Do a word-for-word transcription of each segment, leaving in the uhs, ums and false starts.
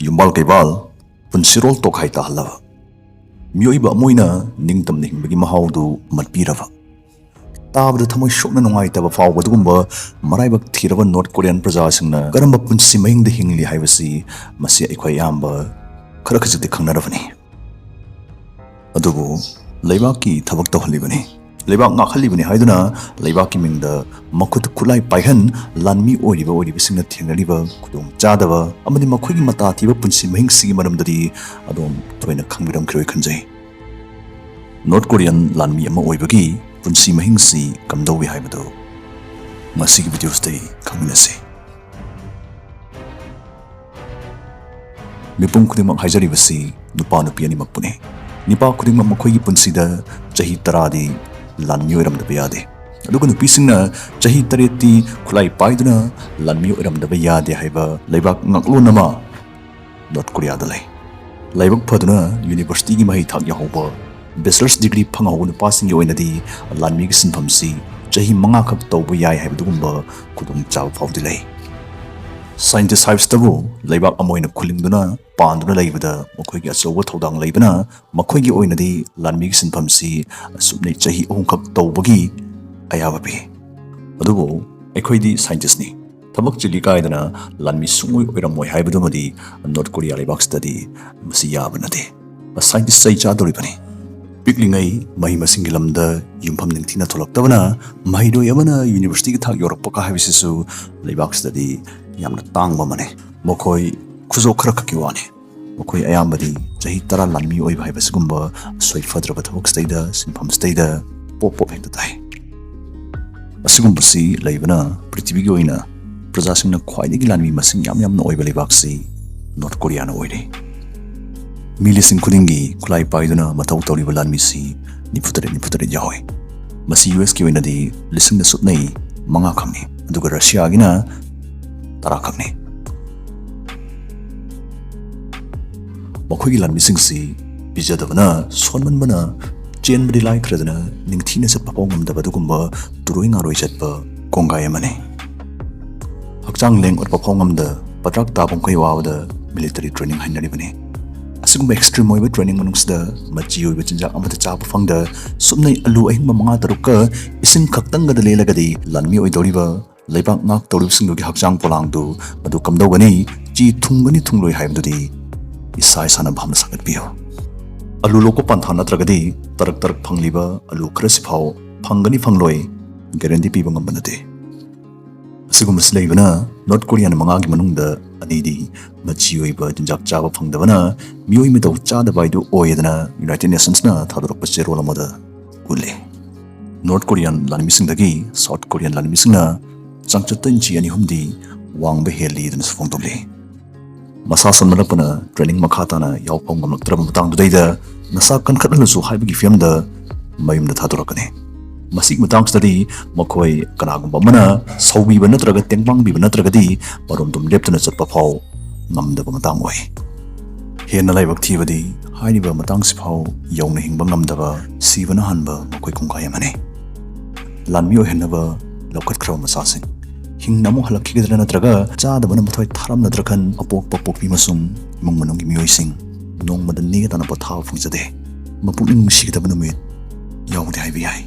ꯌꯨꯝꯕꯥꯜ ꯀꯩꯕꯥꯜ ꯄꯨꯟꯁꯤꯔꯣꯜ ꯇꯣꯛꯈꯥꯏ ꯇꯥꯍꯜꯂꯕ, ꯃꯤꯑꯣꯏꯕ ꯑꯃ ꯑꯣꯏꯅ ꯅꯤꯡꯇꯝꯅ ꯍꯤꯡꯕꯒꯤ ꯃꯍꯥꯎꯗꯨ ꯃꯠꯄꯤꯔꯕ, ꯇꯥꯕꯗ ꯊꯃꯣꯏ ꯁꯣꯛꯅ ꯅꯨꯡꯉꯥꯏꯇꯕ ꯐꯥꯎꯕ ꯑꯗꯨꯒꯨꯝꯕ ꯃꯔꯥꯏꯕꯛ ꯊꯤꯔꯕ ꯅꯣꯔꯠ ꯀꯣꯔꯤꯌꯥꯟ ꯄ꯭ꯔꯖꯥꯁꯤꯡꯅ ꯀꯔꯝꯕ ꯄꯨꯟꯁꯤ ꯃꯍꯤꯡꯗ ꯍꯤꯡꯂꯤ ꯍꯥꯏꯕꯁꯤ ꯃꯁꯤ ꯑꯩꯈꯣꯏ ꯑꯌꯥꯝꯕ ꯈꯔ ꯈꯖꯤꯛꯇꯤ ꯈꯪꯅꯔꯕꯅꯤ꯫ ꯑꯗꯨꯕꯨ ꯂꯩꯕꯥꯛꯀꯤ ꯊꯕꯛ ꯇꯧꯍꯜꯂꯤꯕꯅꯤ, ꯂꯩꯕꯥꯛ ꯉꯥꯛꯍꯜꯂꯤꯕꯅꯤ ꯍꯥꯏꯗꯨꯅ ꯂꯩꯕꯥꯛꯀꯤ ꯃꯤꯡꯗ ꯃꯈꯨꯠ ꯈꯨꯠꯂꯥꯏ ꯄꯥꯏꯍꯟ ꯂꯥꯟꯃꯤ ꯑꯣꯏꯔꯤꯕ ꯑꯣꯏꯔꯤꯕꯁꯤꯡꯅ ꯊꯦꯡꯅꯔꯤꯕ ꯈꯨꯗꯣꯡꯆꯥꯗꯕ ꯑꯃꯗꯤ ꯃꯈꯣꯏꯒꯤ ꯃꯇꯥ ꯊꯤꯕ ꯄꯨꯟꯁꯤ ꯃꯍꯤꯡꯁꯤꯒꯤ ꯃꯔꯝꯗꯗꯤ ꯑꯗꯣꯝ ꯊꯣꯏꯅ ꯈꯪꯕꯤꯔꯝꯈꯤꯔꯣꯏ ꯈꯟꯖꯩ꯫ ꯅꯣꯔꯠ ꯀꯣꯔꯤꯌꯥꯟ ꯂꯥꯟꯃꯤ ꯑꯃ ꯑꯣꯏꯕꯒꯤ ꯄꯨꯟꯁꯤ ꯃꯍꯤꯡꯁꯤ ꯀꯝꯗꯧꯏ ꯍꯥꯏꯕꯗꯨ ꯉꯁꯤꯒꯤ ꯚꯤꯗꯤꯑꯣꯁꯤꯗ ꯈꯪꯃꯤꯟꯅꯁꯤ꯫ ꯃꯤꯄꯨꯝ ꯈꯨꯗꯤꯡꯃꯛ ꯍꯥꯏꯖꯔꯤꯕꯁꯤ ꯅꯨꯄꯥ ꯅꯨꯄꯤ ꯑꯅꯤꯃꯛꯄꯨꯅꯤ꯫ ꯅꯨꯄꯥ ꯈꯨꯗꯤꯡꯃꯛ ꯃꯈꯣꯏꯒꯤ ꯄꯨꯟꯁꯤꯗ ꯆꯍꯤ ꯇꯔꯥꯗꯤ ꯂꯥꯟꯃꯤ ꯑꯣꯏꯔꯝꯗꯕ ꯌꯥꯗꯦ, ꯑꯗꯨꯒ ꯅꯨꯄꯤꯁꯤꯡꯅ ꯆꯍꯤ ꯇꯔꯦꯠꯇꯤ ꯈꯨꯠꯂꯥꯏ ꯄꯥꯏꯗꯨꯅ ꯂꯥꯟꯃꯤ ꯑꯣꯏꯔꯝꯗꯕ ꯌꯥꯗꯦ ꯍꯥꯏꯕ ꯂꯩꯕꯥꯛ ꯉꯥꯛꯂꯣꯟ ꯑꯃ ꯅꯣꯔꯠ ꯀꯣꯔꯤꯌꯥꯗ ꯂꯩ꯫ ꯂꯥꯏꯕꯛ ꯐꯗꯨꯅ ꯌꯨꯅꯤꯚꯔꯁꯤꯇꯤꯒꯤ ꯃꯍꯩ ꯊꯥꯛ ꯌꯥꯎꯍꯧꯕ, ꯕꯦꯆꯂꯔꯁ ꯗꯤꯒ꯭ꯔꯤ ꯐꯪꯍꯧꯕ ꯅꯨꯄꯥꯁꯤꯡꯒꯤ ꯑꯣꯏꯅꯗꯤ ꯂꯥꯟꯃꯤꯒꯤ ꯁꯤꯟꯐꯝꯁꯤ ꯆꯍꯤ ꯃꯉꯥꯈꯛ ꯇꯧꯕ ꯌꯥꯏ ꯍꯥꯏꯕꯗꯨꯒꯨꯝꯕ ꯈꯨꯗꯣꯡꯆꯥꯕ ꯐꯥꯎꯗꯤ ꯂꯩ꯫ ꯁꯥꯏꯟꯇꯤꯁ ꯍꯥꯏꯕꯁꯤꯇꯕꯨ ꯂꯩꯕꯥꯛ ꯑꯃ ꯑꯣꯏꯅ ꯈꯨꯂꯤꯡꯗꯨꯅ ꯄꯥꯟꯗꯨꯅ ꯂꯩꯕꯗ ꯃꯈꯣꯏꯒꯤ ꯑꯆꯧꯕ ꯊꯧꯗꯥꯡ ꯂꯩꯕꯅ ꯃꯈꯣꯏꯒꯤ ꯑꯣꯏꯅꯗꯤ ꯂꯥꯟꯃꯤꯒꯤ ꯁꯤꯟꯐꯝꯁꯤ ꯑꯁꯨꯝꯅ ꯆꯍꯤ ꯑꯍꯨꯝꯈꯛ ꯇꯧꯕꯒꯤ ꯑꯌꯥꯕ ꯄꯤ꯫ ꯑꯗꯨꯕꯨ ꯑꯩꯈꯣꯏꯗꯤ ꯁꯥꯏꯟꯇꯤꯁꯅꯤ, ꯊꯕꯛ ꯆꯤꯜꯂꯤ ꯀꯥꯏꯗꯅ ꯂꯥꯟꯃꯤ ꯁꯨꯡꯑꯣꯏ ꯑꯣꯏꯔꯝꯃꯣꯏ ꯍꯥꯏꯕꯗꯨꯃꯗꯤ ꯅꯣꯔꯠ ꯀꯣꯔꯤꯌꯥ ꯂꯩꯕꯥꯛꯁꯤꯗꯗꯤ ꯃꯁꯤ ꯌꯥꯕ ꯅꯠꯇꯦ꯫ ꯁꯥꯏꯟꯇꯤꯁ ꯆꯩ ꯆꯥꯗꯧꯔꯤꯕꯅꯤ꯫ ꯄꯤꯛꯂꯤꯉꯩ ꯃꯍꯩ ꯃꯁꯤꯡꯒꯤ ꯂꯝꯗ ꯌꯨꯝꯐꯝ ꯅꯤꯡꯊꯤꯅ ꯊꯣꯛꯂꯛꯇꯕꯅ ꯃꯍꯩꯔꯣꯏ ꯑꯃꯅ ꯌꯨꯅꯤꯚꯔꯁꯤꯇꯤꯒꯤ ꯊꯥꯛ ꯌꯧꯔꯛꯄ ꯀ ꯍꯥꯏꯕꯁꯤꯁꯨ ꯂꯩꯕꯥꯛꯁꯤꯗꯗꯤ ꯌꯥꯝꯅ ꯇꯥꯡꯕ ꯑꯃꯅꯤ꯫ ꯃꯈꯣꯏ ꯈꯨꯖꯣꯛ ꯈꯔ ꯈꯛꯀꯤ ꯋꯥꯅꯤ꯫ ꯃꯈꯣꯏ ꯑꯌꯥꯝꯕꯗꯤ ꯆꯍꯤ ꯇꯔꯥ ꯂꯥꯟꯃꯤ ꯑꯣꯏꯕ ꯍꯥꯏꯕꯁꯤꯒꯨꯝꯕ ꯑꯁꯣꯏ ꯐꯗ꯭ꯔꯕ ꯊꯕꯛꯁꯤꯗꯩꯗ, ꯁꯤꯟꯐꯝꯁꯤꯗꯩꯗ ꯄꯣꯞ ꯄꯣꯞ ꯍꯦꯛꯇ ꯇꯥꯏ꯫ ꯑꯁꯤꯒꯨꯝꯕꯁꯤ ꯂꯩꯕꯅ ꯄ꯭ꯔꯤꯊꯤꯕꯤꯒꯤ ꯑꯣꯏꯅ ꯄ꯭ꯔꯖꯥꯁꯤꯡꯅ ꯈ꯭ꯋꯥꯏꯗꯒꯤ ꯂꯥꯟꯃꯤ ꯃꯁꯤꯡ ꯌꯥꯝ ꯌꯥꯝꯅ ꯑꯣꯏꯕ ꯂꯩꯕꯥꯛꯁꯤ ꯅꯣꯔꯠ ꯀꯣꯔꯤꯌꯥꯅ ꯑꯣꯏꯔꯤ꯫ ꯃꯤ ꯂꯤꯁꯤꯡ ꯈꯨꯗꯤꯡꯒꯤ ꯈꯨꯠꯂꯥꯏ ꯄꯥꯏꯗꯨꯅ ꯃꯊꯧ ꯇꯧꯔꯤꯕ ꯂꯥꯟꯃꯤꯁꯤ ꯅꯤꯐꯨ ꯇꯔꯦꯠ, ꯅꯤꯐꯨ ꯇꯔꯦꯠ ꯌꯥꯎꯏ꯫ ꯃꯁꯤ ꯌꯨ ꯑꯦꯁꯀꯤ ꯑꯣꯏꯅꯗꯤ ꯂꯤꯁꯤꯡꯗ ꯁꯨꯞꯅꯩ ꯃꯉꯥ ꯈꯛꯅꯤ, ꯑꯗꯨꯒ ꯔꯁꯤꯌꯥꯒꯤꯅ ꯇꯔꯥ ꯈꯛꯅꯤ꯫ ꯃꯈꯣꯏꯒꯤ ꯂꯥꯟꯃꯤꯁꯤꯡꯁꯤ ꯄꯤꯖꯗꯕꯅ, ꯁꯣꯟꯃꯟꯕꯅ, ꯆꯦꯟꯕꯗꯤ ꯂꯥꯏꯈ꯭ꯔꯗꯅ ꯅꯤꯡꯊꯤꯅ ꯆꯠꯄ ꯐꯥꯎ ꯉꯝꯗꯕ ꯑꯗꯨꯒꯨꯝꯕ ꯇꯨꯔꯣꯏ ꯉꯥꯔꯣꯏ ꯆꯠꯄ ꯀꯣꯡꯒꯥꯏ ꯑꯃꯅꯤ꯫ ꯍꯛꯆꯥꯡ ꯂꯦꯡ ꯑꯣꯠꯄ ꯐꯥꯎ ꯉꯝꯗ, ꯄꯗ꯭ꯔꯥꯛ ꯇꯥꯕ ꯃꯈꯩ ꯋꯥꯕꯗ ꯃꯤꯂꯤꯇꯔꯤ ꯇ꯭ꯔꯦꯅꯤꯡ ꯍꯥꯏꯅꯔꯤꯕꯅꯤ꯫ ꯑꯁꯤꯒꯨꯝꯕ ꯑꯦꯛꯁꯇ꯭ꯔꯤꯝ ꯑꯣꯏꯕ ꯇ꯭ꯔꯦꯅꯤꯡ ꯃꯅꯨꯡꯁꯤꯗ ꯃꯆꯤ ꯑꯣꯏꯕ ꯆꯤꯟꯖꯥꯛ ꯑꯃꯠꯇ ꯆꯥꯕ ꯐꯪꯗ, ꯁꯨꯞꯅꯩ ꯑꯂꯨ ꯑꯍꯤꯡꯕ ꯃꯉꯥ ꯇꯔꯨꯛꯀ ꯏꯁꯤꯡ ꯈꯛꯇꯪꯒꯗ ꯂꯦꯜꯂꯒꯗꯤ ꯂꯥꯟꯃꯤ ꯑꯣꯏꯗꯧꯔꯤꯕ ꯂꯩꯕꯥꯛ ꯉꯥꯛꯇꯧꯔꯤꯕꯁꯤꯡꯗꯨꯒꯤ ꯍꯛꯆꯥꯡ ꯄꯣꯂꯥꯡꯗꯨ ꯃꯗꯨ ꯀꯝꯗꯧꯒꯅꯤ? ꯆꯤ ꯊꯨꯡꯒꯅꯤ ꯊꯨꯡꯂꯣꯏ ꯍꯥꯏꯕꯗꯨꯗꯤ ꯏꯁꯥ ꯏꯁꯥꯅ ꯚꯥꯞꯅ ꯁꯥꯒꯠꯄꯤꯌꯨ꯫ ꯑꯂꯨ ꯂꯣꯛꯄ ꯄꯟꯊꯥ ꯅꯠꯇ꯭ꯔꯒꯗꯤ ꯇꯔꯛ ꯇꯔꯛ ꯐꯪꯂꯤꯕ ꯑꯂꯨ ꯈꯔꯁꯤꯐꯥꯎ ꯐꯪꯒꯅꯤ ꯐꯪꯂꯣꯏ ꯒꯦꯔꯦꯟꯇꯤ ꯄꯤꯕ ꯉꯝꯕ ꯅꯠꯇꯦ꯫ ꯑꯁꯤꯒꯨꯝꯕꯁꯤ ꯂꯩꯕꯅ ꯅꯣꯔꯠ ꯀꯣꯔꯤꯌꯥꯟ ꯃꯉꯥꯒꯤ ꯃꯅꯨꯡꯗ ꯑꯅꯤꯗꯤ ꯃꯆꯤ ꯑꯣꯏꯕ ꯆꯤꯟꯖꯥꯛ ꯆꯥꯕ ꯐꯪꯗꯕꯅ ꯃꯤꯑꯣꯏ ꯃꯤꯇꯧ ꯆꯥꯗꯕ ꯍꯥꯏꯗꯨ ꯑꯣꯏꯌꯦꯗꯅ ꯌꯨꯅꯥꯏꯇꯦꯗ ꯅꯦꯁꯟꯁꯅ ꯊꯥꯗꯣꯔꯛꯄ ꯆꯦꯔꯣꯜ ꯑꯃꯗ ꯎꯠꯂꯤ꯫ ꯅꯣꯔꯠ ꯀꯣꯔꯤꯌꯥꯟ ꯂꯥꯟꯃꯤꯁꯤꯡꯗꯒꯤ ꯁꯥꯎꯠ ꯀꯣꯔꯤꯌꯥꯟ ꯂꯥꯟꯃꯤꯁꯤꯡꯅ ꯆꯥꯡꯆꯠꯇ ꯏꯟꯆꯤ ꯑꯅꯤ ꯑꯍꯨꯝꯗꯤ ꯋꯥꯡꯕ ꯍꯦꯜꯂꯤꯗꯅꯁꯨ ꯐꯣꯡꯗꯣꯛꯂꯤ꯫ ꯃꯁꯥ ꯁꯣꯟꯃꯜꯂꯛꯄꯅ ꯇ꯭ꯔꯦꯅꯤꯡ ꯃꯈꯥ ꯇꯥꯅ ꯌꯥꯎ ꯐꯥꯎ ꯉꯝꯂꯛꯇ꯭ꯔꯕ ꯃꯇꯥꯡꯗꯨꯗꯩꯗ ꯅꯁꯥ ꯀꯟꯈꯠꯍꯜꯂꯁꯨ ꯍꯥꯏꯕꯒꯤ ꯐꯤꯕꯝꯗ ꯃꯌꯨꯝꯗ ꯊꯥꯗꯣꯔꯛꯀꯅꯤ꯫ ꯃꯁꯤꯒꯤ ꯃꯇꯥꯡꯁꯤꯗꯗꯤ ꯃꯈꯣꯏ ꯀꯅꯥꯒꯨꯝꯕ ꯑꯃꯅ ꯁꯧꯕꯤꯕ ꯅꯠꯇ꯭ꯔꯒ ꯇꯦꯡꯕꯥꯡꯕꯤꯕ ꯅꯠꯇ꯭ꯔꯒꯗꯤ ꯃꯔꯣꯝꯗꯣꯝ ꯂꯦꯞꯇꯨꯅ ꯆꯠꯄ ꯐꯥꯎ ꯉꯝꯗꯕ ꯃꯇꯥꯡ ꯑꯣꯏ꯫ ꯍꯦꯟꯅ ꯂꯥꯏꯕꯛ ꯊꯤꯕꯗꯤ ꯍꯥꯏꯔꯤꯕ ꯃꯇꯥꯡꯁꯤꯐꯥꯎ ꯌꯧꯅ ꯍꯤꯡꯕ ꯉꯝꯗꯕ, ꯁꯤꯕꯅ ꯍꯥꯟꯕ ꯃꯈꯣꯏ ꯀꯣꯡꯒꯥꯏ ꯑꯃꯅꯤ꯫ ꯂꯥꯟꯃꯤ ꯑꯣꯏꯍꯟꯅꯕ ꯂꯧꯈꯠꯈ꯭ꯔꯕ ꯃꯆꯥꯁꯤꯡ ꯍꯤꯡꯅ ꯑꯃꯨꯛ ꯍꯜꯂꯛꯈꯤꯒꯗ꯭ꯔꯥ ꯅꯠꯇ꯭ꯔꯒ ꯆꯥꯗꯕꯅ ꯃꯊ꯭ꯋꯥꯏ ꯊꯥꯔꯝꯅꯗ꯭ꯔꯥ ꯈꯟ ꯑꯄꯣꯛꯄ ꯄꯣꯛꯄꯤ ꯑꯃꯁꯨꯡ ꯏꯃꯨꯡ ꯃꯅꯨꯡꯒꯤ ꯃꯤꯑꯣꯏꯁꯤꯡ ꯅꯣꯡꯃꯗ ꯅꯦ ꯇꯥꯅ ꯄꯣꯊꯥꯕ ꯐꯪꯖꯗꯦ꯫ ꯃꯄꯨꯛꯅꯤꯡ ꯅꯨꯡꯁꯤꯒꯗꯕ ꯅꯨꯃꯤꯠ ꯌꯥꯎꯗꯦ ꯍꯥꯏꯕ ꯌꯥꯏ꯫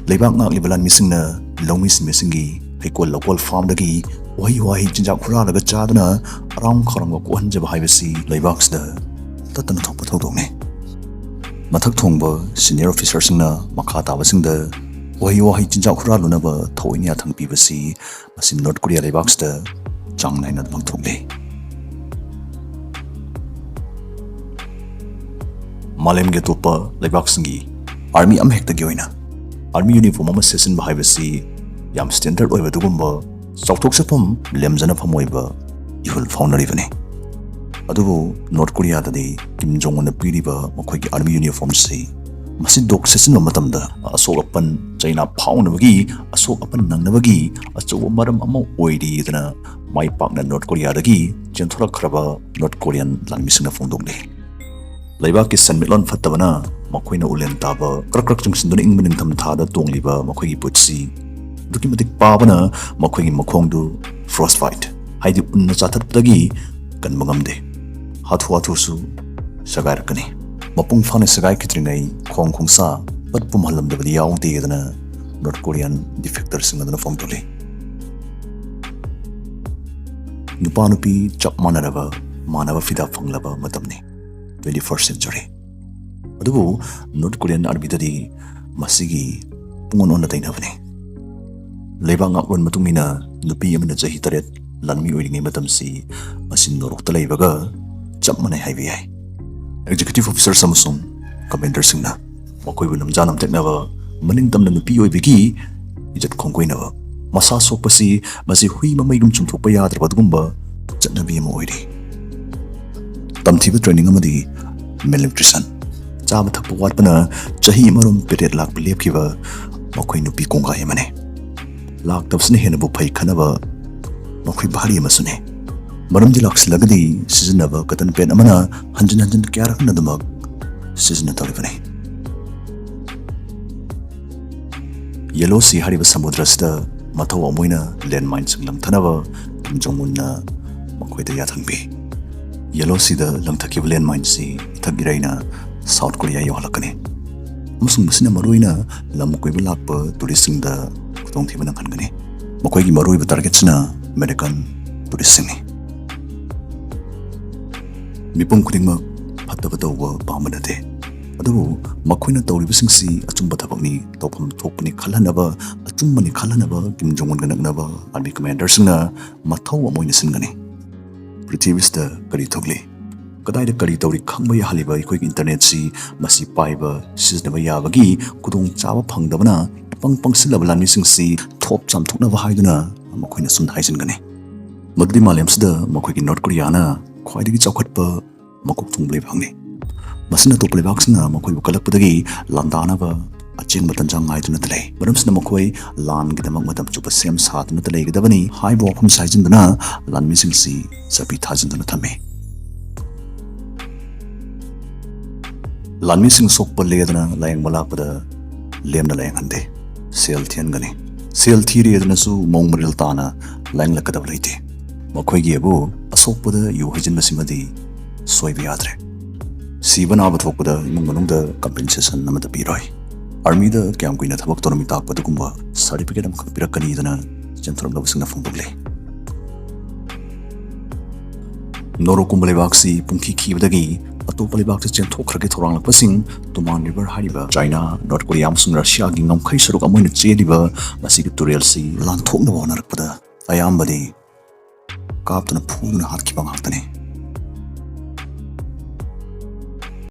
ꯂꯩꯕꯥꯛ ꯉꯥꯛꯂꯤꯕ ꯂꯥꯟꯃꯤꯁꯤꯡꯅ ꯂꯧꯃꯤ ꯁꯤꯟꯃꯤꯁꯤꯡꯒꯤ ꯍꯩꯀꯣꯜ ꯂꯧꯀꯣꯜ ꯐꯥꯝꯗꯒꯤ ꯎꯍꯩ ꯋꯥꯍꯩ ꯆꯤꯟꯖꯥꯛ ꯍꯨꯔꯥꯜꯂꯒ ꯆꯥꯗꯨꯅ ꯑꯔꯥꯝ ꯈꯧꯔꯥꯡꯕ ꯀꯣꯛꯍꯟꯖꯕ ꯍꯥꯏꯕꯁꯤ ꯂꯩꯕꯥꯛꯁꯤꯗ ꯇꯠꯇꯅ ꯊꯣꯛꯄ ꯊꯧꯗꯣꯛꯅꯤ꯫ ꯃꯊꯛ ꯊꯣꯡꯕ ꯁꯤꯅꯤꯌꯔ ꯑꯣꯐꯤꯁꯔꯁꯤꯡꯅ ꯃꯈꯥ ꯇꯥꯕꯁꯤꯡꯗ ꯎꯍꯩ ꯋꯥꯍꯩ ꯆꯤꯟꯖꯥꯛ ꯍꯨꯔꯥꯜꯂꯨꯅꯕ ꯊꯑꯣꯏꯅ ꯌꯥꯊꯪ ꯄꯤꯕꯁꯤ ꯃꯁꯤ ꯅꯣꯔꯠ ꯀꯣꯔꯤꯌꯥ ꯂꯩꯕꯥꯛꯁꯤꯗ ꯆꯥꯡ ꯅꯥꯏꯅ ꯄꯥꯡꯊꯣꯛꯂꯤ꯫ ꯃꯥꯂꯦꯝꯒꯤ ꯑꯇꯣꯞꯄ ꯂꯩꯕꯥꯛꯁꯤꯡꯒꯤ ꯑꯥꯔꯃꯤ ꯑꯃꯍꯦꯛꯇꯒꯤ ꯑꯣꯏꯅ ꯑꯥꯔꯃꯤ ꯌꯨꯅꯤꯐꯣꯔꯝ ꯑꯃ ꯁꯦꯠꯆꯤꯟꯕ ꯍꯥꯏꯕꯁꯤ ꯌꯥꯝ ꯁ꯭ꯇꯦꯟꯗꯔꯗ ꯑꯣꯏꯕ ꯑꯗꯨꯒꯨꯝꯕ ꯆꯥꯎꯊꯣꯛꯆꯐꯝ, ꯂꯦꯝꯖꯅꯐꯝ ꯑꯣꯏꯕ ꯏꯍꯨꯜ ꯐꯥꯎꯅꯔꯤꯕꯅꯤ꯫ ꯑꯗꯨꯕꯨ ꯅꯣꯔꯠ ꯀꯣꯔꯤꯌꯥꯗꯗꯤ ꯀꯤꯝ ꯖꯣꯡ ꯎꯟꯅ ꯄꯤꯔꯤꯕ ꯃꯈꯣꯏꯒꯤ ꯑꯥꯔꯃꯤ ꯌꯨꯅꯤꯐꯣꯔꯝꯁꯤ ꯃꯁꯤ ꯗꯣꯛ ꯁꯦꯠꯆꯤꯟꯕ ꯃꯇꯝꯗ ꯑꯁꯣꯛ ꯑꯄꯟ ꯆꯩꯅꯥ ꯐꯥꯎꯅꯕꯒꯤ, ꯑꯁꯣꯛ ꯑꯄꯟ ꯅꯪꯅꯕꯒꯤ ꯑꯆꯧꯕ ꯃꯔꯝ ꯑꯃ ꯑꯣꯏꯔꯤꯗꯅ ꯃꯥꯏ ꯄꯥꯛꯅ ꯅꯣꯔꯠ ꯀꯣꯔꯤꯌꯥꯗꯒꯤ ꯆꯦꯟꯊꯣꯔꯛꯈ꯭ꯔꯕ ꯅꯣꯔꯠ ꯀꯣꯔꯤꯌꯥꯟ ꯂꯥꯟꯃꯤꯁꯤꯡꯅ ꯐꯣꯡꯗꯣꯛꯂꯤ꯫ ꯂꯩꯕꯥꯛꯀꯤ ꯁꯦꯟꯃꯤꯠꯂꯣꯟ ꯐꯠꯇꯕꯅ ꯃꯈꯣꯏꯅ ꯎꯂꯦꯟ ꯇꯥꯕ ꯀ꯭ꯔꯛ ꯀ꯭ꯔꯛ ꯆꯤꯡꯁꯤꯟꯗꯨꯅ ꯏꯪꯕ ꯅꯤꯡꯊꯝ ꯊꯥꯗ ꯇꯣꯡꯂꯤꯕ ꯃꯈꯣꯏꯒꯤ ꯕꯨꯠꯁꯤ ꯑꯗꯨꯛꯀꯤ ꯃꯇꯤꯛ ꯄꯥꯕꯅ ꯃꯈꯣꯏꯒꯤ ꯃꯈꯣꯡꯗꯨ ꯐ꯭ꯔꯣꯁ ꯐꯥꯏꯠ ꯍꯥꯏꯗꯤ ꯎꯟꯅ ꯆꯥꯊꯠꯄꯗꯒꯤ ꯀꯟꯕ ꯉꯝꯗꯦ꯫ ꯍꯥꯊꯨ ꯍꯥꯊꯨꯁꯨ ꯁꯦꯒꯥꯏꯔꯛꯀꯅꯤ꯫ ꯃꯄꯨꯡ ꯐꯥꯅ ꯁꯦꯒꯥꯏꯈꯤꯗ꯭ꯔꯤꯉꯩ ꯈꯣꯡ ꯈꯣꯡꯁꯥ ꯄꯠ ꯄꯨꯝꯍꯜꯂꯝꯗꯕꯗꯤ ꯌꯥꯎꯗꯦꯗꯅ North Korean defectorꯁꯤꯡ ꯑꯗꯨꯅ ꯐꯣꯡꯗꯣꯛꯂꯤ꯫ ꯅꯨꯄꯥ ꯅꯨꯄꯤ ꯆꯞ ꯃꯥꯟꯅꯔꯕ, ꯃꯥꯟꯅꯕ ꯐꯤꯗꯥ ꯐꯪꯂꯕ ꯃꯇꯝꯅꯤ, twenty first century꯫ ꯑꯗꯨꯕꯨ North Korean armyꯗꯗꯤ ꯃꯁꯤꯒꯤ ꯄꯨꯡꯑꯣꯟ ꯑꯣꯟꯅ ꯇꯩꯅꯕꯅꯤ꯫ ꯂꯩꯕꯥꯛ ꯉꯥꯛꯂꯣꯟ ꯃꯇꯨꯡ ꯏꯟꯅ ꯅꯨꯄꯤ ꯑꯃꯅ ꯆꯍꯤ ꯇꯔꯦꯠ ꯂꯥꯟꯃꯤ ꯑꯣꯏꯔꯤꯉꯩ ꯃꯇꯝꯁꯤ ꯃꯁꯤ ꯅꯣꯔꯣꯛꯇ ꯂꯩꯕꯒ ꯆꯞ ꯃꯥꯟꯅꯩ ꯍꯥꯏꯕ ꯌꯥꯏ꯫ Executive officers ꯑꯃꯁꯨꯡ commanderꯁꯤꯡꯅ ꯃꯈꯣꯏꯕꯨ ꯅꯝꯖꯥ ꯅꯝꯊꯛꯅꯕ, ꯃꯅꯤꯡ ꯇꯝꯅ ꯅꯨꯄꯤ ꯑꯣꯏꯕꯒꯤ ꯏꯖꯠ ꯈꯣꯡꯒꯣꯏꯅꯕ, ꯃꯁꯥ ꯁꯣꯛꯄꯁꯤ ꯃꯁꯤ ꯍꯨꯏ ꯃꯃꯩꯒꯨꯝ ꯆꯨꯝꯊꯣꯛꯄ ꯌꯥꯗ꯭ꯔꯕ ꯑꯗꯨꯒꯨꯝꯕ ꯆꯠꯅꯕꯤ ꯑꯃ ꯑꯣꯏꯔꯤ꯫ ꯇꯝꯊꯤꯕ training ꯑꯃꯗꯤ malnutrition, ꯆꯥꯕ ꯊꯛꯄ ꯋꯥꯠꯄꯅ ꯆꯍꯤ ꯑꯃꯔꯣꯝ ꯄꯦꯔꯦꯠ ꯂꯥꯛꯄ ꯂꯦꯞꯈꯤꯕ ꯃꯈꯣꯏ ꯅꯨꯄꯤ ꯀꯣꯡꯒꯥꯏ ꯑꯃꯅꯤ꯫ ꯂꯥꯛꯇꯕꯁꯤꯅ ꯍꯦꯟꯅꯕꯨ ꯐꯩ ꯈꯟꯅꯕ ꯃꯈꯣꯏ ꯚꯥꯔꯤ ꯑꯃꯁꯨꯅꯤ꯫ ꯃꯔꯝꯗꯤ ꯂꯥꯛꯁꯤꯜꯂꯒꯗꯤ ꯁꯤꯖꯤꯟꯅꯕ cotton pad ꯑꯃꯅ ꯍꯟꯖꯤꯟ ꯍꯟꯖꯤꯟ ꯀꯌꯥꯔꯛ ꯍꯟꯅꯗꯨꯃꯛ ꯁꯤꯖꯤꯟꯅꯗꯧꯔꯤꯕꯅꯤ꯫ Yellow Sea ꯍꯥꯏꯔꯤꯕ ꯁꯃꯨꯗ꯭ꯔ ꯑꯁꯤꯗ ꯃꯊꯧ ꯑꯃ ꯑꯣꯏꯅ landmineꯁꯤꯡ ꯂꯪꯊꯅꯕ ꯀꯤꯝ ꯖꯣꯡ ꯎꯟꯅ ꯃꯈꯣꯏꯗ ꯌꯥꯊꯪ ꯄꯤ꯫ Yellow Seaꯗ ꯂꯪꯊꯈꯤꯕ landmineꯁꯤ ꯏꯊꯛ ꯏꯔꯩꯅ South Korea ꯌꯧꯍꯜꯂꯛꯀꯅꯤ, ꯑꯃꯁꯨꯡ ꯃꯁꯤꯅ ꯃꯔꯨꯑꯣꯏꯅ ꯂꯝ ꯀꯣꯏꯕ ꯂꯥꯛꯄ touristꯁꯤꯡꯗ ꯈꯨꯗꯣꯡꯊꯤꯕ ꯅꯪꯍꯟꯒꯅꯤ꯫ ꯃꯈꯣꯏꯒꯤ ꯃꯔꯨꯑꯣꯏꯕ targetꯁꯤꯅ American touristꯁꯤꯡꯅꯤ꯫ ꯃꯤꯄꯨꯝ ꯈꯨꯗꯤꯡꯃꯛ ꯐꯠꯇꯕ ꯇꯧꯕ ꯄꯥꯝꯕ ꯅꯠꯇꯦ, ꯑꯗꯨꯕꯨ ꯃꯈꯣꯏꯅ ꯇꯧꯔꯤꯕꯁꯤꯡꯁꯤ ꯑꯆꯨꯝꯕ ꯊꯕꯛꯅꯤ, ꯇꯧꯐꯝ ꯊꯣꯛꯄꯅꯤ ꯈꯜꯍꯟꯅꯕ, ꯑꯆꯨꯝꯕꯅꯤ ꯈꯜꯍꯟꯅꯕ ꯀꯤꯝ ꯖꯣꯡ ꯎꯟꯒ ꯅꯛꯅꯕ army commanderꯁꯤꯡꯅ ꯃꯊꯧ ꯑꯃ ꯑꯣꯏꯅ ꯁꯤꯟꯒꯅꯤ꯫ ꯄ꯭ꯔꯤꯊꯤꯕꯤꯁꯤꯗ ꯀꯔꯤ ꯊꯣꯛꯂꯤ, ꯀꯗꯥꯏꯗ ꯀꯔꯤ ꯇꯧꯔꯤ ꯈꯪꯕ ꯌꯥꯍꯜꯂꯤꯕ ꯑꯩꯈꯣꯏꯒꯤ internetꯁꯤ ꯃꯁꯤ ꯄꯥꯏꯕ, ꯁꯤꯖꯤꯟꯅꯕ ꯌꯥꯕꯒꯤ ꯈꯨꯗꯣꯡꯆꯥꯕ ꯐꯪꯗꯕꯅ ꯏꯄꯪ ꯄꯪꯁꯤꯜꯂꯕ ꯂꯥꯟꯃꯤꯁꯤꯡꯁꯤ ꯊꯣꯞ ꯆꯥꯝꯊꯣꯛꯅꯕ ꯍꯥꯏꯗꯨꯅ ꯃꯈꯣꯏꯅ ꯑꯁꯨꯝꯅ ꯍꯥꯏꯖꯤꯟꯒꯅꯤ꯫ ꯃꯗꯨꯗꯤ ꯃꯥꯂꯦꯝꯁꯤꯗ ꯃꯈꯣꯏꯒꯤ North Koreaꯅ ꯈ꯭ꯋꯥꯏꯗꯒꯤ ꯆꯥꯎꯈꯠꯄ ꯃꯀꯣꯛ ꯊꯣꯡꯕ ꯂꯩꯕꯥꯛꯅꯤ꯫ ꯃꯁꯤꯅ ꯑꯇꯣꯞꯄ ꯂꯩꯕꯥꯛꯁꯤꯡꯅ ꯃꯈꯣꯏꯕꯨ ꯀꯜꯂꯛꯄꯗꯒꯤ ꯂꯥꯟꯗꯥꯅꯕ ꯑꯆꯦꯟꯕ ꯇꯟꯖꯥ ꯉꯥꯏꯗꯨꯅꯇ ꯂꯩ꯫ ꯃꯔꯝꯁꯤꯅ ꯃꯈꯣꯏ ꯂꯥꯟꯒꯤꯗꯃꯛ ꯃꯇꯝ ꯆꯨꯞꯄ ꯁꯦꯝ ꯁꯥꯗꯨꯅꯇ ꯂꯩꯒꯗꯕꯅꯤ ꯍꯥꯏꯕ ꯋꯥꯐꯝ ꯁꯥꯖꯤꯟꯗꯨꯅ ꯂꯥꯟꯃꯤꯁꯤꯡꯁꯤ ꯆꯠꯄꯤ ꯊꯥꯖꯤꯟꯗꯨꯅ ꯊꯝꯃꯤ꯫ ꯂꯥꯟꯃꯤꯁꯤꯡ ꯁꯣꯛꯄ ꯂꯦꯗꯅ ꯂꯥꯌꯦꯡꯕ ꯂꯥꯛꯄꯗ ꯂꯦꯝꯅ ꯂꯥꯌꯦꯡꯍꯟꯗꯦ, ꯁꯦꯜ ꯊꯤꯍꯟꯒꯅꯤ꯫ ꯁꯦꯜ ꯊꯤꯔꯦꯗꯅꯁꯨ ꯃꯑꯣꯡ ꯃꯔꯤꯜ ꯇꯥꯅ ꯂꯥꯌꯦꯡꯂꯛꯀꯗꯕ ꯂꯩꯇꯦ꯫ ꯃꯈꯣꯏꯒꯤ ꯑꯕꯨ ꯑꯁꯣꯛꯄꯗ ꯌꯨ ꯍꯩꯖꯤꯟꯕꯁꯤꯃꯗꯤ ꯁꯣꯏꯕ ꯌꯥꯗ꯭ꯔꯦ꯫ ꯁꯤꯕ ꯅꯥꯕ ꯊꯣꯛꯄꯗ ꯏꯃꯨꯡ ꯃꯅꯨꯡꯗ ꯀꯝꯄꯦꯟꯁꯦꯁꯟ ꯑꯃꯠꯇ ꯄꯤꯔꯣꯏ꯫ ꯑꯥꯔꯃꯤꯗ ꯀꯌꯥꯝ ꯀꯨꯏꯅ ꯊꯕꯛ ꯇꯧꯔꯝꯃꯤ ꯇꯥꯛꯄ ꯑꯗꯨꯒꯨꯝꯕ ꯁꯥꯔꯇꯤꯐꯤꯀꯦꯠ ꯑꯃꯈꯛ ꯄꯤꯔꯛꯀꯅꯤꯗꯅ ꯆꯦꯟꯊꯣꯔꯛꯂꯕꯁꯤꯡꯅ ꯐꯣꯡꯗꯣꯛꯂꯤ꯫ ꯅꯣꯔꯣꯛꯀꯨꯝꯕ ꯂꯩꯕꯥꯛꯁꯤ ꯄꯨꯡꯈꯤ ꯈꯤꯕꯗꯒꯤ ꯑꯇꯣꯞꯄ ꯂꯩꯕꯥꯛꯇ ꯆꯦꯟꯊꯣꯛꯈ꯭ꯔꯒꯦ ꯊꯧꯔꯥꯡꯂꯛꯄꯁꯤꯡ ꯇꯨꯃꯥꯟ ꯔꯤꯚꯔ ꯍꯥꯏꯔꯤꯕ ꯆꯥꯏꯅꯥ, ꯅꯣꯔꯠ ꯀꯣꯔꯤꯌꯥ ꯑꯃꯁꯨꯡ ꯔꯁꯤꯌꯥꯒꯤ ꯉꯝꯈꯩ ꯁꯔꯨꯛ ꯑꯃ ꯑꯣꯏꯅ ꯆꯦꯜꯂꯤꯕ ꯃꯁꯤꯒꯤ ꯇꯨꯔꯦꯜꯁꯤ ꯂꯥꯟꯊꯣꯛꯅꯕ ꯍꯣꯠꯅꯔꯛꯄꯗ ꯑꯌꯥꯝꯕꯗꯤ ꯀꯥꯞꯇꯨꯅ ꯐꯨꯗꯨꯅ ꯍꯥꯠꯈꯤꯕ ꯉꯥꯛꯇꯅꯤ꯫